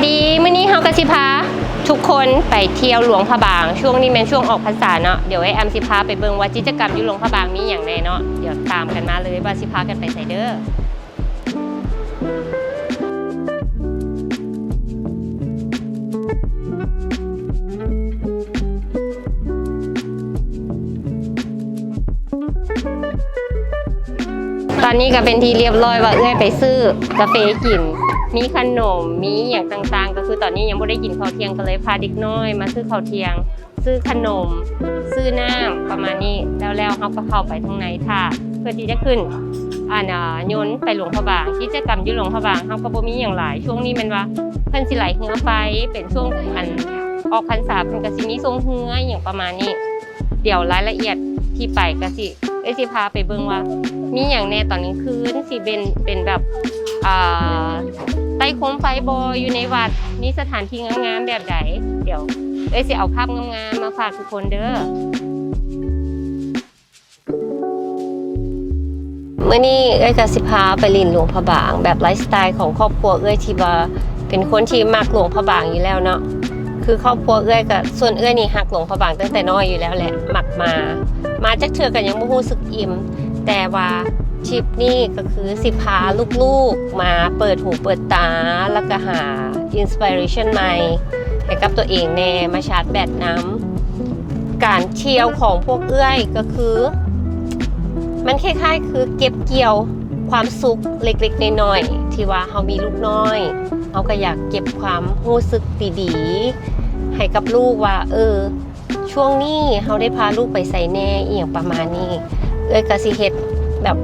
ດີ ມື້ນີ້ເຮົາກໍຊິພາທຸກຄົນໄປທ່ຽວຫຼວງພະບາງ. ຊ່ວງນີ້ແມ່ນຊ່ວງອອກພັນສາເນາະ, ດຽວອ້າຍແອມຊິພາໄປເບິ່ງວ່າກິດຈະກຳຢູ່ຫຼວງພະບາງມີຫຍັງແດ່ເນາະ. ດຽວຕາມກັນມາເລີຍວ່າຊິພາກັນໄປໃສເດີ້. ຕອນນີ້ກໍເປັນທີ່ລຽບຮ້ອຍວ່າເອື້ອຍໄປຊື້ກາເຟກິນ, ມີຂະໜົມ ມີຫຍັງຕ່າງໆ. ກໍຄືຕອນນີ້ຍັງບໍ່ໄດ້ກິນເຂົ້າທ່ຽງ, ກໍເລີຍພາເດັກນ້ອຍມາຊື້ເຂົ້າທ່ຽງ, ຊື້ຂະໜົມ, ຊື້ນ້ຳ ປະມານນີ້. ແລ້ວໆ ເຮົາກໍເຂົ້າໄປທາງໃນຖ້າ ເພື່ອທີ່ຈະຂຶ້ນ ອັນ ຍົນໄປຫຼວງພະບາງ. ກິດຈະກຳຢູ່ຫຼວງພະບາງເຮົາກໍບໍ່ມີຫຍັງຫຼາຍ. ຊ່ວງນີ້ແມ່ນວ່າເພິ່ນຊິໄຫຼເຮືອໄຟ, ເປັນຊ່ວງ ອັນ ອອກພັນສາ ເພິ່ນກໍຊິມີຊ່ວງເຮືອຫຍັງປະມານນີ້. ດຽວລາຍລະອຽດທີ່ໄປກໍຊິ ເອື້ອຍຊິພາໄປເບິ່ງວ່າມີຫຍັງແດ່ຕອນກາງຄືນ, ຊິເປັນ ເປັນແບບ ອ່າ ໄຕ້ໂຄມໄຟບໍ່ ຢູ່ໃນວັດ, ມີສະຖານທີ່ງາມໆແບບໃດ. ດຽວເອື້ອຍຊິເອົາພາບງາມໆມາຝາກທຸກຄົນເດີ້. ມື້ນີ້ເອື້ອຍກໍຊິພາໄປຫຼິ້ນຫຼວງພະບາງ ແບບໄລຟ໌ສະໄຕຂອງຄອບຄົວເອື້ອຍ ທີ່ວ່າເປັນຄົນທີ່ມັກຫຼວງພະບາງຢູ່ແລ້ວເນາະ. ຄືຄອບຄົວເອື້ອຍກໍ ສ່ວນເອື້ອຍນີ້ຮັກຫຼວງພະບາງຕັ້ງແຕ່ນ້ອຍຢູ່ແລ້ວແຫຼະ, ມັກມາ ມາຈັກເທື່ອກໍຍັງບໍ່ຮູ້ສຶກອີ່ມ. ແຕ່ວ່າທຣິບນີ້ກໍຄືຊິພາລູກໆມາເປີດຫູເປີດຕາ ແລ້ວກໍຫາອິນສະໄປເຣຊັນໃໝ່ໃຫ້ກັບຕົວເອງແດ່, ມາຊາດແບັດນຳ. ການທ່ຽວຂອງພວກເອື້ອຍກໍຄື ມັນຄ້າຍໆຄືເກັບກ່ຽວຄວາມສຸກເລັກໆນ້ອຍໆ ທີ່ວ່າເຮົາມີລູກນ້ອຍ, ເຮົາກໍຢາກເກັບຄວາມຮູ້ສຶກດີໆໃຫ້ກັບລູກວ່າ ເອີ ຊ່ວງນີ້ເຮົາໄດ້ພາລູກໄປໃສແດ່ ອີ່ຫຍັງປະມານນີ້. ເອື້ອຍກໍຊິເຮັດແບບ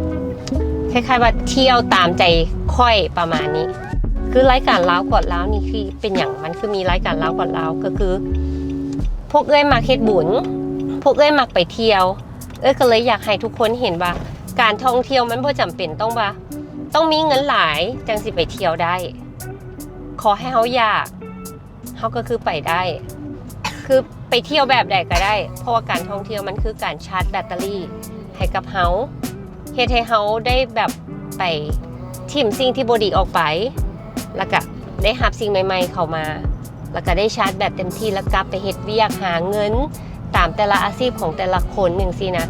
ຄ້າຍໆວ່າທ່ຽວຕາມໃຈຂ້ອຍປະມານນີ້. ຄືລາຍການລາວກອດລາວນີ້ ຄືເປັນຫຍັງມັນຄືມີລາຍການລາວກອດລາວ? ກໍຄືພວກເອື້ອຍມັກເຮັດບຸນ, ພວກເອື້ອຍມັກໄປທ່ຽວ. ເອື້ອຍກໍເລີຍຢາກໃຫ້ທຸກຄົນເຫັນວ່າ ການທ່ອງທ່ຽວມັນບໍ່ຈຳເປັນຕ້ອງວ່າ ຕ້ອງມີເງິນຫຼາຍຈັ່ງຊິໄປທ່ຽວໄດ້. ຂໍໃຫ້ເຮົາຢາກ ເຮົາກໍຄືໄປໄດ້, ຄືໄປທ່ຽວແບບໃດກໍໄດ້, ເພາະວ່າການທ່ອງທ່ຽວມັນຄືການຊາດແບັດເຕີຣີໃຫ້ກັບເຮົາ, ເຮັດໃຫ້ເຮົາໄດ້ແບບໄປຖິ້ມສິ່ງທີ່ບໍ່ດີອອກໄປ, ແລ້ວກະໄດ້ຮັບສິ່ງໃໝ່ໆເຂົ້າມາ, ແລ້ວກະໄດ້ຊາດແບັດເຕັມທີ່, ແລ້ວກັບໄປເຮັດວຽກຫາເງິນຕາມແຕ່ລະອາຊີບຂອງແຕ່ລະຄົນຈັ່ງຊີ້ນະ.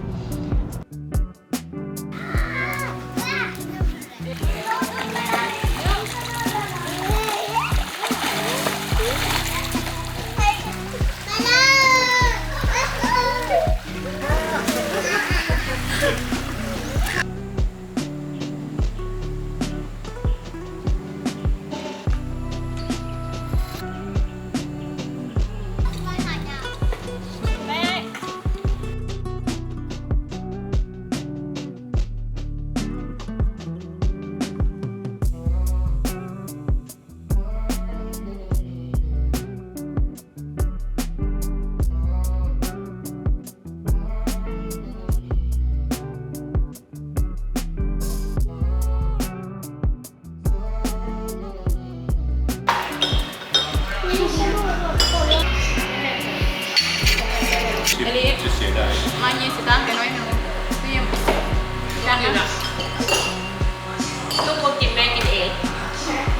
ລູກບໍ່ກິນແມ່ກິນເອງ.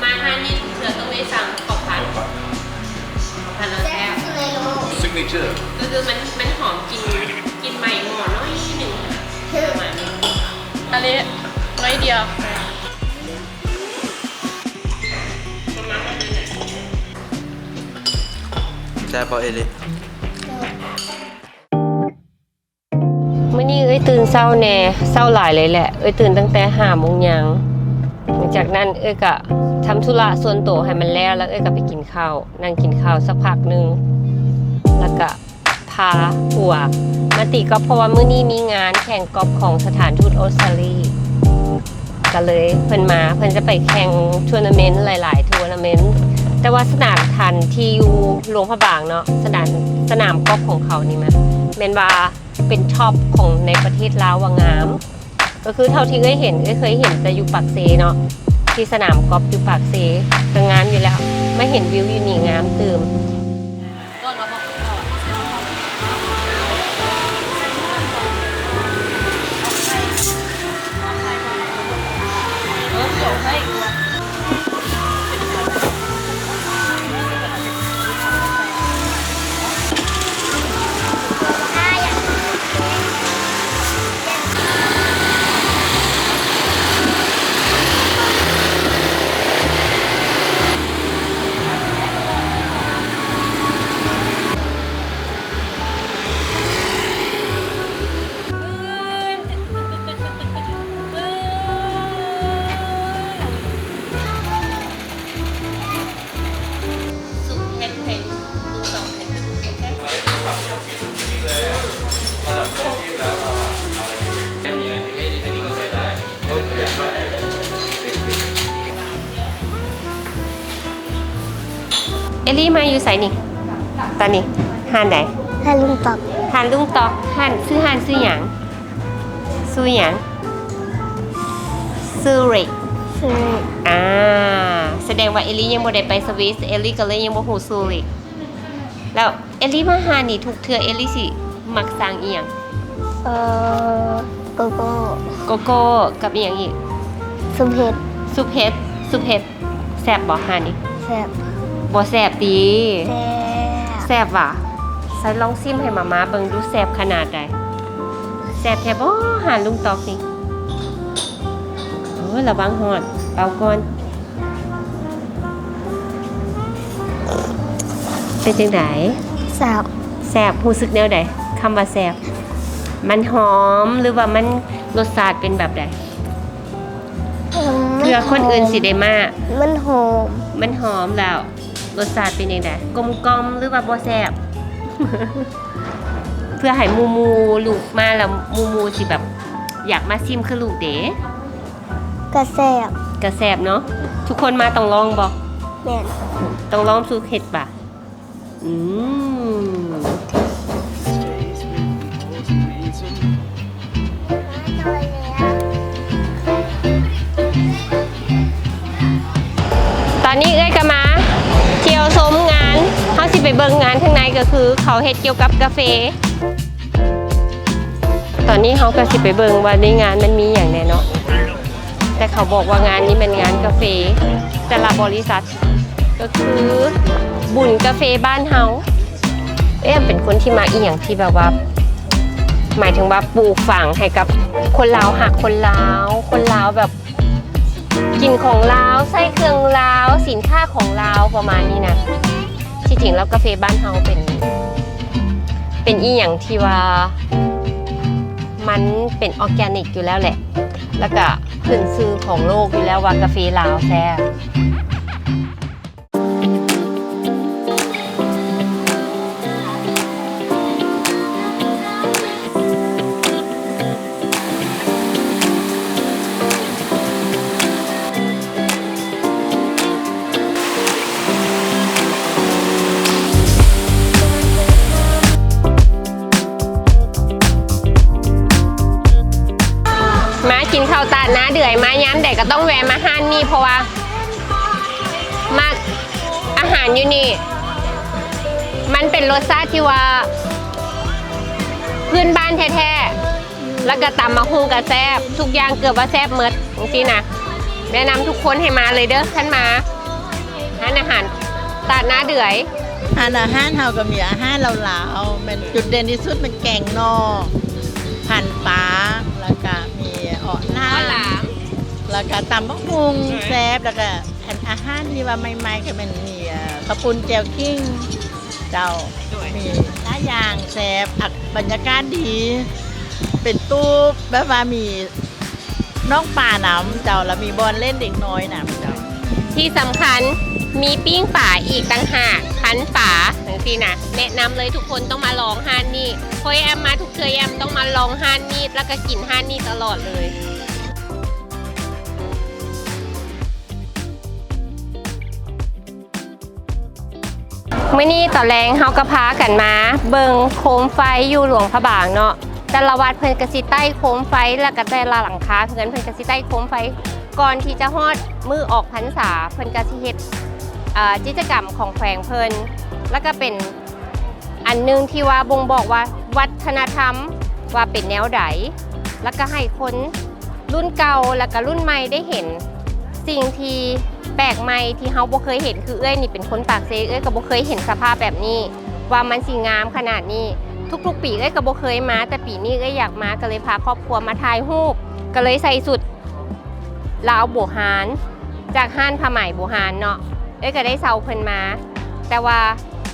ມາຮ້ານນີ້ທຸກເທື່ອຕ້ອງໄດ້ສັ່ງເຂົ້າຜັດ. ເຂົ້າຜັດແລ້ວແຊບ. ຊິກເນເຈີ ກໍຄືມັນ ມັນຫອມກິ່ນ ກິ່ນໄໝ້ໝໍ້ໜ້ອຍໜຶ່ງ ປະມານນີ້. ອັນນີ້ໜ້ອຍດຽວ. ແຊບບໍ່ ເອລິ? ມື້ນີ້ເອື້ອຍຕື່ນເຊົ້າແດ່, ເຊົ້າຫຼາຍເລີຍແຫຼະ. ເອື້ອຍຕື່ນຕັ້ງແຕ່ຫ້າໂມງຍ່າງ. ຫຼັງຈາກນັ້ນເອື້ອຍກະທຳທຸລະສ່ວນໂຕໃຫ້ມັນແລ້ວ, ແລ້ວເອື້ອຍກະໄປກິນເຂົ້າ, ນັ່ງກິນເຂົ້າສັກພັກໜຶ່ງ, ແລ້ວກະພາຜົວມາຕີກອບ, ເພາະວ່າມື້ນີ້ມີງານແຂ່ງກອບຂອງສະຖານທູດອົດສະຕາລີ. ກະເລີຍເພິ່ນມາ, ເພິ່ນຈະໄປແຂ່ງທົວນາເມັນຫຼາຍໆທົວນາເມັນ, ແຕ່ວ່າສະໜາມທັນທີ່ຢູ່ຫຼວງພະບາງເນາະ, ສະໜາມ ສະໜາມກອບຂອງເຂົານີ້ນະ ແມ່ນວ່າເປັນທັອບຂອງໃນປະເທດລາວວ່າງາມ. ກໍຄືເທົ່າທີ່ເອື້ອຍເຫັນ, ເອື້ອຍເຄີຍເຫັນແຕ່ຢູ່ປາກເຊເນາະ, ທີ່ສະໜາມກອບຢູ່ປາກເຊກໍງາມຢູ່ແລ້ວ, ມາເຫັນວິວຢູ່ນີ້ງາມຕື່ມ. ເອີ ເອົາໃຫ້. ເອລິມາຢູ່ໃສນີ້? ຕອນນີ້ຮ້ານໃດ? ຮ້ານລຸງຕອກ. ຮ້ານລຸງຕອກ. ຮ້ານ ຊື່ຮ້ານຊື່ຫຍັງ? ຊື່ຫຍັງ? ຊູຣິກ. ຊູຣິກ. ອ່າ ສະແດງວ່າເອລິຍັງບໍ່ໄດ້ໄປສະວິດ, ເອລິກໍເລີຍຍັງບໍ່ຮູ້ຊູຣິກ. ແລ້ວເອລິມາຮ້ານນີ້ທຸກເທື່ອ ເອລິຊິມັກສັ່ງອີ່ຫຍັງ? ເອີ ໂກໂກ້. ໂກໂກ້ກັບອີ່ຫຍັງອີກ? ຊຸບເຫັດ. ຊຸບເຫັດ. ຊຸບເຫັດແຊບບໍ່ຮ້ານນີ້? ແຊບ. ບໍ່ແຊບຕິ? ແຊບ. ແຊບຫວາ? ໃສລອງຊິມໃຫ້ມາມ່າເບິ່ງດູ ແຊບຂະໜາດໃດ? ແຊບແທ້ບໍ່ຮ້ານລຸງຕອກນີ້? ໂອ້ຍ ລະວັງຮ້ອນ ເປົ່າກ່ອນ. ເປັນຈັ່ງໃດ? ແຊບ. ແຊບ. ຮູ້ສຶກແນວໃດ? ຄຳວ່າແຊບ ມັນຫອມ ຫຼືວ່າມັນ ລົດຊາດເປັນແບບໃດ? ເອີ ເພື່ອຄົນອື່ນຊິໄດ້ມາ. ມັນຫອມ. ມັນຫອມ. ແລ້ວລົດຊາດເປັນຈັ່ງໃດ? ກົມກ່ອມ ຫຼືວ່າບໍ່ແຊບ? ເພື່ອໃຫ້ໝູ່ໆ ລູກມາແລ້ວໝູ່ໆ ຊິແບບຢາກມາຊິມຄືລູກເດ. ກະແຊບ. ກະແຊບເນາະ. ທຸກຄົນມາຕ້ອງລອງບໍ່? ແມ່ນ. ຕ້ອງລອງສູດເຮັດປະ? ອືມ. ຕອນນີ້ເອື້ອຍກໍມາທ່ຽວຊົມງານ. ເຮົາຊິໄປເບິ່ງງານທາງໃນ ກໍຄືເຂົາເຮັດກ່ຽວກັບກາເຟ. ຕອນນີ້ເຮົາກໍຊິໄປເບິ່ງວ່າໃນງານມັນມີຫຍັງແດ່ເນາະ. ແຕ່ເຂົາບອກວ່າງານນີ້ແມ່ນງານກາເຟ ແຕ່ລະບໍລິສັດ ກໍຄືບຸນກາເຟບ້ານເຮົາ. ເອີ ເປັນຄົນທີ່ມັກອີ່ຫຍັງທີ່ແບບວ່າ ໝາຍເຖິງວ່າປູກຝັງໃຫ້ກັບຄົນລາວຮັກຄົນລາວ, ຄົນລາວແບບກິນຂອງລາວ, ໃຊ້ເຄື່ອງລາວ, ສິນຄ້າຂອງລາວ ປະມານນີ້ນະ. ທີ່ຈິງແລ້ວກາເຟບ້ານເຮົາເປັນ ເປັນອີ່ຫຍັງທີ່ວ່າມັນເປັນອອແກນິກຢູ່ແລ້ວແຫຼະ ແລ້ວກະຂຶ້ນຊື່ຂອງໂລກຢູ່ແລ້ວວ່າກາເຟລາວແຊບ. ມາກິນເຂົ້າຕາດນາເດືອຍ ມາຍາມໃດກໍຕ້ອງແວະມາຮ້ານນີ້ ເພາະວ່າມັກອາຫານຢູ່ນີ້ ມັນເປັນລົດຊາດທີ່ວ່າພື້ນບ້ານແທ້ໆ. ແລ້ວກໍຕຳໝາກຫຸ່ງກໍແຊບ ທຸກຢ່າງເກືອບວ່າແຊບໝົດ ຈັ່ງຊີ້ນະ. ແນະນຳທຸກຄົນໃຫ້ມາເລີຍເດີ ຄັນມາຮ້ານອາຫານຕາດນາເດືອຍ. ຮ້ານອາຫານເຮົາກໍມີອາຫານລາວໆ ແມ່ນຈຸດເດັ່ນທີ່ສຸດແມ່ນແກງໜໍ່ ພັນປາ ແລ້ວກໍມີເອາະຫຼາມ ເອາະຫຼາມ ແລ້ວກໍຕຳບັກຫຸ່ງແຊບ ແລ້ວກໍ ອັນອາຫານທີ່ວ່າໃໝ່ໆ ກໍແມ່ນມີ ເອີ ເຂົ້າປຸ້ນແຈ່ວຂີງ ເຈົ້າ ໂດຍ ມີຫຼາຍຢ່າງແຊບ ອາ ບັນຍາກາດດີ ເປັນຕູ້ແບບວ່າມີໜອງປານຳເຈົ້າ ແລ້ວມີບ່ອນຫຼິ້ນເດັກນ້ອຍນຳເຈົ້າ. ທີ່ສຳຄັນມີປີ້ງປາອີກຕ່າງຫາກ ພັນປາ ຈັ່ງຊີ້ນະ. ແນະນຳເລີຍ ທຸກຄົນຕ້ອງມາລອງຮ້ານນີ້ ເພາະແອມມາທຸກເທື່ອ ແອມຕ້ອງມາລອງຮ້ານນີ້ ແລ້ວກໍກິນຮ້ານນີ້ຕະຫຼອດເລີຍ. ມື້ນີ້ຕອນແລງເຮົາກໍພາກັນມາເບິ່ງໂຄມໄຟຢູ່ຫຼວງພະບາງເນາະ. ແຕ່ລະວັດເພິ່ນກໍຊິໄຕ້ໂຄມໄຟ ແລ້ວກໍແຕ່ລະຫຼັງຄາເຮືອນເພິ່ນກໍຊິໄຕ້ໂຄມໄຟ. ກ່ອນທີ່ຈະຮອດມື້ອອກພັນສາ ເພິ່ນກໍຊິເຮັດ ເອີ ກິດຈະກຳຂອງແຂວງເພິ່ນ ແລ້ວກໍເປັນ ອັນໜຶ່ງທີ່ວ່າບົ່ງບອກວ່າວັດທະນະທຳວ່າເປັນແນວໃດ ແລ້ວກະໃຫ້ຄົນລຸ້ນເກົ່າ ແລ້ວກະລຸ້ນໃໝ່ໄດ້ເຫັນສິ່ງທີ່ແປກໃໝ່ທີ່ເຮົາບໍ່ເຄີຍເຫັນ. ຄືເອື້ອຍນີ້ເປັນຄົນປາກເຊ ເອື້ອຍກໍບໍ່ເຄີຍເຫັນສະພາບແບບນີ້ ວ່າມັນຊິງາມຂະໜາດນີ້. ທຸກໆປີເອື້ອຍກໍບໍ່ເຄີຍມາ ແຕ່ປີນີ້ເອື້ອຍຢາກມາ ກໍເລີຍພາຄອບຄົວມາຖ່າຍຮູບ ກໍເລີຍໃສ່ຊຸດ ລາວບູຮານ ຈາກຮ້ານຜ້າໄໝບູຮານເນາະ. ເອື້ອຍກໍໄດ້ເຊົ່າເພິ່ນມາ ແຕ່ວ່າ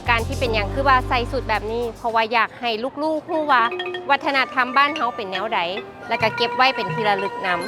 ການທີ່ເປັນຫຍັງຄືວ່າໃສ່ຊຸດແບບນີ້ ເພາະວ່າຢາກໃຫ້ລູກໆຮູ້ວ່າວັດທະນະທຳບ້ານເຮົາເປັນແນວໃດ ແລ້ວກໍເກັບໄວ້ເປັນທີ່ລະລຶກນຳ. ເ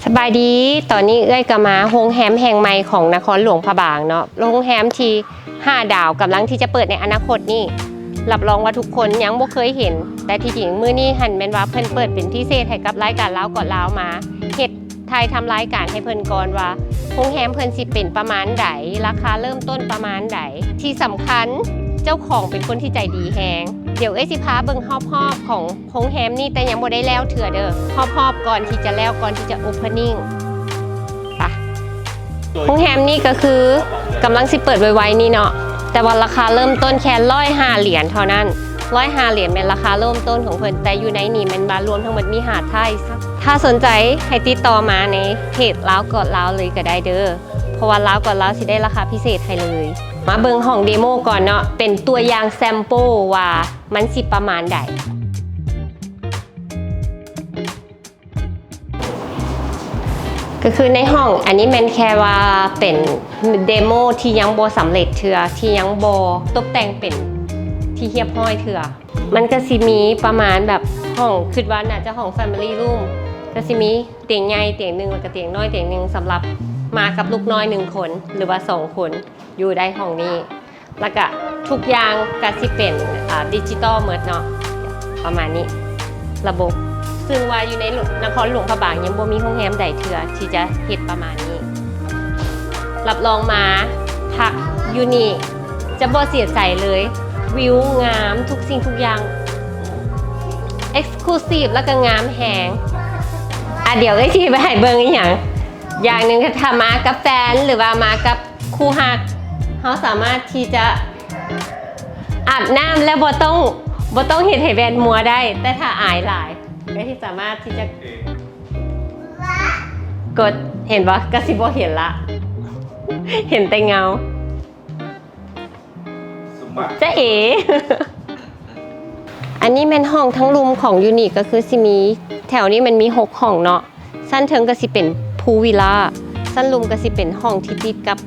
ສະບາຍດີ, ຕອນນີ້ເອື້ອຍກໍມາໂຮງແຮມແຫ່ງໃໝ່ຂອງນະຄອນຫຼວງພະບາງເນາະ, ໂຮງແຮມທີ່ຫ້າດາວກຳລັງທີ່ຈະເປີດໃນອະນາຄົດນີ້. ຮັບຮອງວ່າທຸກຄົນຍັງບໍ່ເຄີຍເຫັນ, ແຕ່ທີ່ຈິງມື້ນີ້ຫັ້ນແມ່ນວ່າເພິ່ນເປີດເປັນພິເສດໃຫ້ກັບລາຍການລາວເກາະລາວ ມາເຮັດຖ່າຍທຳລາຍການໃຫ້ເພິ່ນກ່ອນວ່າໂຮງແຮມເພິ່ນຊິເປັນປະມານໃດ, ລາຄາເລີ່ມຕົ້ນປະມານໃດ. ທີ່ສຳຄັນເຈົ້າຂອງເປັນຄົນທີ່ໃຈດີແຮງ. ດຽວເອື້ອຍຊິພາເບິ່ງຮອບໆຂອງ ໂຮງແຮມນີ້ ແຕ່ຍັງບໍ່ໄດ້ແລ້ວເທື່ອເດີ້, ຮອບໆກ່ອນທີ່ຈະແລ້ວ, ກ່ອນທີ່ຈະໂອເພິນນິງ. ໄປ. ໂຮງແຮມນີ້ກໍຄືກຳລັງຊິເປີດໄວໆນີ້ເນາະ, ແຕ່ວ່າລາຄາເລີ່ມຕົ້ນແຄ່ຮ້ອຍຫ້າຫຼຽນເທົ່ານັ້ນ. ຮ້ອຍຫ້າຫຼຽນແມ່ນລາຄາເລີ່ມຕົ້ນຂອງເພິ່ນ, ແຕ່ຢູ່ໃນນີ້ແມ່ນວ່າລວມທັງໝົດມີຫ້າໄທ. ຖ້າສົນໃຈໃຫ້ຕິດຕໍ່ມາໃນເພຈລາວເກາະລາວເລີຍກໍໄດ້ເດີ້, ເພາະວ່າລາວເກາະລາວຊິໄດ້ລາຄາພິເສດໃຫ້ເລີຍ. ມາເບິ່ງຫ້ອງເດໂມກ່ອນເນາະ, ເປັນຕົວຢ່າງແຊມໂປວ່າ ມັນຊິປະມານໃດ. ກໍຄືໃນຫ້ອງອັນນີ້ແມ່ນແຄ່ວ່າເປັນເດໂມທີ່ຍັງບໍ່ສຳເລັດເທື່ອ, ທີ່ຍັງບໍ່ຕົບແຕ່ງເປັນທີ່ຮຽບຮ້ອຍເທື່ອ. ມັນກໍຊິມີປະມານແບບຫ້ອງ, ຄິດວ່າໜ້າຈະຫ້ອງ Family Room, ກໍຊິມີຕຽງໃຫຍ່ຕຽງໜຶ່ງ ແລ້ວກໍຕຽງນ້ອຍຕຽງໜຶ່ງ ສຳລັບມາກັບລູກນ້ອຍໜຶ່ງຄົນ ຫຼືວ່າສອງຄົນ. ຢູ່ໄດ້ຫ້ອງນີ້ ແລ້ວກະທຸກຢ່າງກະຊິເປັນ ອາ ດິຈິຕອລໝົດເນາະ ປະມານນີ້ ລະບົບ. ຊຶ່ງວ່າຢູ່ໃນນະຄອນຫຼວງພະບາງຍັງບໍ່ມີໂຮງແຮມໃດເທື່ອທີ່ຈະເຮັດປະມານນີ້. ຮັບຮອງມາພັກຢູ່ນີ້ຈະບໍ່ເສຍໃຈເລີຍ, ວິວງາມ, ທຸກສິ່ງທຸກຢ່າງ exclusive ແລ້ວກະງາມແຮງ. ອາ ດຽວເອື້ອຍຊິໄປໃຫ້ເບິ່ງອີ່ຫຍັງ ຢ່າງໜຶ່ງ, ຖ້າມາກັບແຟນ ຫຼືວ່າມາກັບ ຄູ່ຮັກ, ເຮົາສາມາດທີ່ຈະອາບນ້ຳແລ້ວບໍ່ຕ້ອງ, ບໍ່ຕ້ອງເຮັດໃຫ້ແວ່ນມົວໄດ້, ແຕ່ຖ້າອາຍຫຼາຍ ກໍຊິສາມາດທີ່ຈະ ກົດ, ເຫັນບໍ່? ກໍຊິບໍ່ເຫັນລະ, ເຫັນແຕ່ເງົາ. ຈະເອ. ອັນນີ້ແມ່ນຫ້ອງທັງລຸ່ມຂອງຢູ່ນີ້ ກໍຄືຊິມີ, ແຖວນີ້ມັນມີຫົກຫ້ອງເນາະ. ຊັ້ນເທິງກໍຊິເປັນ Pool Villa, ຊັ້ນລຸ່ມກໍຊິເປັນຫ້ອງທີ່ຕິດກັບ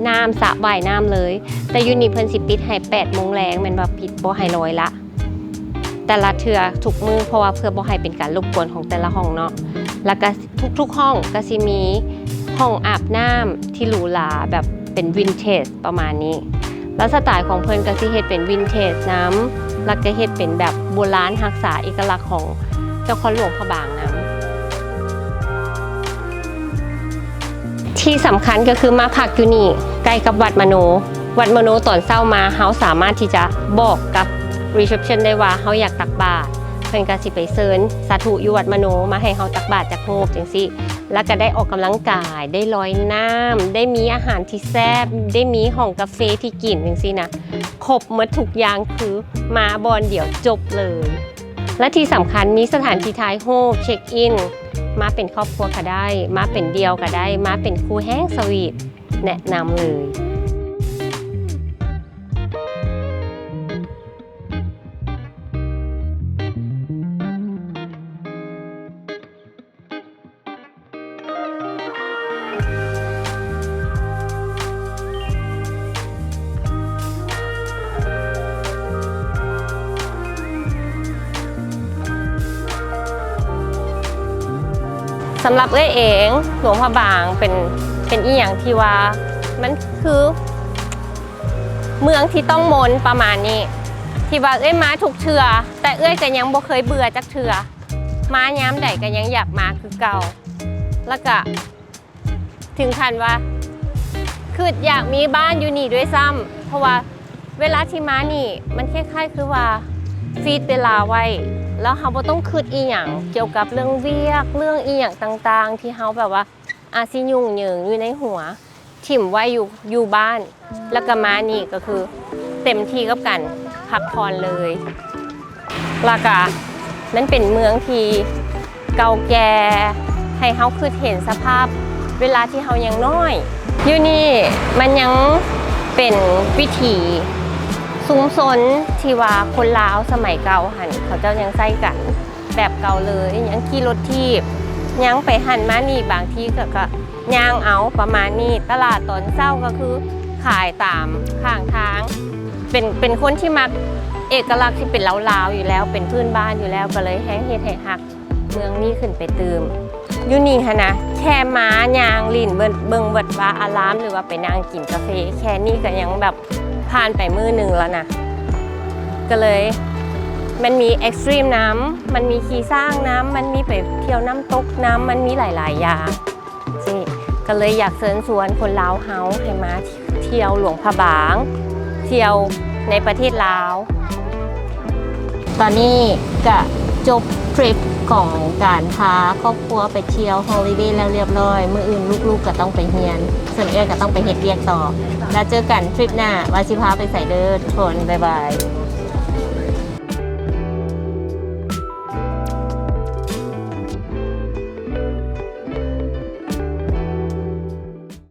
ນ້ຳ, ສະວ່າຍນ້ຳເລີຍ. ແຕ່ຢູ່ນີ້ເພິ່ນຊິປິດໃຫ້ແປດໂມງແລງ, ແມ່ນວ່າປິດບໍ່ໃຫ້ລອຍລະ ແຕ່ລະເທື່ອທຸກມື້, ເພາະວ່າເພື່ອບໍ່ໃຫ້ເປັນການລົບກວນຂອງແຕ່ລະຫ້ອງເນາະ. ແລ້ວກໍທຸກໆຫ້ອງກໍຊິມີຫ້ອງອາບນ້ຳທີ່ຫຼູຫຼາ, ແບບເປັນວິນເທຈ ປະມານນີ້. ແລ້ວສະໄຕຂອງເພິ່ນກໍຊິເຮັດເປັນວິນເທຈນຳ, ແລ້ວກໍເຮັດເປັນແບບໂບລານ, ຮັກສາເອກະລັກຂອງນະຄອນຫຼວງພະບາງນຳ. ທີ່ສຳຄັນກໍຄືມາພັກຢູ່ນີ້ ໃກ້ກັບວັດມະໂນ. ວັດມະໂນຕອນເຊົ້າມາ ເຮົາສາມາດທີ່ຈະບອກກັບ reception ໄດ້ວ່າເຮົາຢາກຕັກບາດ, ເພິ່ນກໍຊິໄປເຊີນສາທຸຢູ່ວັດມະໂນ ມາໃຫ້ເຮົາຕັກບາດຈັກຮູບຈັ່ງຊີ້. ແລ້ວກໍໄດ້ອອກກຳລັງກາຍ, ໄດ້ລອຍນ້ຳ, ໄດ້ມີອາຫານທີ່ແຊບ, ໄດ້ມີຫ້ອງກາເຟທີ່ກິນຈັ່ງຊີ້ນະ, ຄົບໝົດທຸກຢ່າງ, ຄືມາບ່ອນດຽວຈົບເລີຍ. ແລະທີ່ສຳຄັນມີສະຖານທີ່ຖ່າຍຮູບ, ເຊັກອິນ, ມາເປັນຄອບຄົວກໍໄດ້, ມາເປັນດ່ຽວກໍໄດ້, ມາເປັນຄູ່ແຮງສະຫວີດ, ແນະນຳເລີຍ. ສຳລັບເອື້ອຍເອງ, ຫຼວງພະບາງເປັນ, ເປັນອີ່ຫຍັງທີ່ວ່າມັນຄືເມືອງທີ່ຕ້ອງມົນປະມານນີ້, ທີ່ວ່າເອື້ອຍມາທຸກເທື່ອ, ແຕ່ເອື້ອຍກໍຍັງບໍ່ເຄີຍເບື່ອຈັກເທື່ອ. ມາຍາມໃດກໍຍັງຢາກມາຄືເກົ່າ, ແລ້ວກະເຖິງຂັ້ນວ່າຄຶດຢາກມີບ້ານຢູ່ນີ້ດ້ວຍຊ້ຳ, ເພາະວ່າເວລາທີ່ມານີ້ມັນຄ້າຍໆຄືວ່າຟີດເວລາໄວ້, ແລ້ວເຮົາບໍ່ຕ້ອງຄຶດອີ່ຫຍັງກ່ຽວກັບເລື່ອງວຽກ, ເລື່ອງອີ່ຫຍັງຕ່າງໆ ທີ່ເຮົາແບບວ່າອາດຊິຫຍຸ້ງເຫຍີງຢູ່ໃນຫົວ. ຖິ້ມໄວ້ຢູ່, ຢູ່ບ້ານ, ແລ້ວກໍມານີ້ກໍຄືເຕັມທີ່ກັບການພັກຜ່ອນເລີຍ. ແລ້ວກໍມັນເປັນເມືອງທີ່ເກົ່າແກ່, ໃຫ້ເຮົາຄຶດເຫັນສະພາບເວລາທີ່ເຮົາຍັງນ້ອຍ. ຢູ່ນີ້ມັນຍັງເປັນວິຖີຊຸມຊົນທີ່ວ່າຄົນລາວສະໄໝເກົ່າຫັ້ນ ເຂົາເຈົ້າຍັງໃຊ້ກັນ ແບບເກົ່າເລີຍ, ຍັງຂີ່ລົດຖີບ, ຍັງໄປຫັ້ນມານີ້, ບາງທີກໍ ກໍຍ່າງເອົາປະມານນີ້. ຕະຫຼາດຕອນເຊົ້າກໍຄືຂາຍຕາມຂ້າງທາງ. ເປັນ, ເປັນຄົນທີ່ມັກເອກະລັກທີ່ເປັນລາວໆຢູ່ແລ້ວ, ເປັນພື້ນບ້ານຢູ່ແລ້ວ, ກໍເລີຍແຮ່ງເຮັດໃຫ້ຮັກເມືອງນີ້ຂຶ້ນໄປຕື່ມ. ຢູ່ນີ້ຫັ້ນນະ ແຄ່ມາຍ່າງຫຼິ້ນເບິ່ງ ເບິ່ງວັດວາອາລາມ ຫຼືວ່າໄປນັ່ງກິນກາເຟ ແຄ່ນີ້ກໍຍັງແບບຜ່ານໄປມື້ໜຶ່ງແລ້ວນະ ກໍເລີຍ ມັນມີ extreme ນຳ ມັນມີຂີ່ຊ້າງນຳ ມັນມີໄປທ່ຽວນ້ຳຕົກນຳ ມັນມີຫຼາຍໆຢ່າງ ຊີ້ ກໍເລີຍຢາກເຊີນຊວນຄົນລາວເຮົາໃຫ້ມາທ່ຽວຫຼວງພະບາງ ທ່ຽວໃນປະເທດລາວ. ຕອນນີ້ກະຈົບທຣິບຂອງການພາຄອບຄົວໄປທ່ຽວ holiday ແລ້ວລຽບລ້ອຍ. ມື້ອື່ນລູກໆກໍຕ້ອງໄປຮຽນ ສ່ວນເອື້ອຍກໍຕ້ອງໄປເຮັດວຽກຕໍ່. ແລ້ວເຈີກັນທຣິບໜ້າ ວ່າຊິພາໄປໃສເດີທຸກຄົນ. ບາຍບາຍ.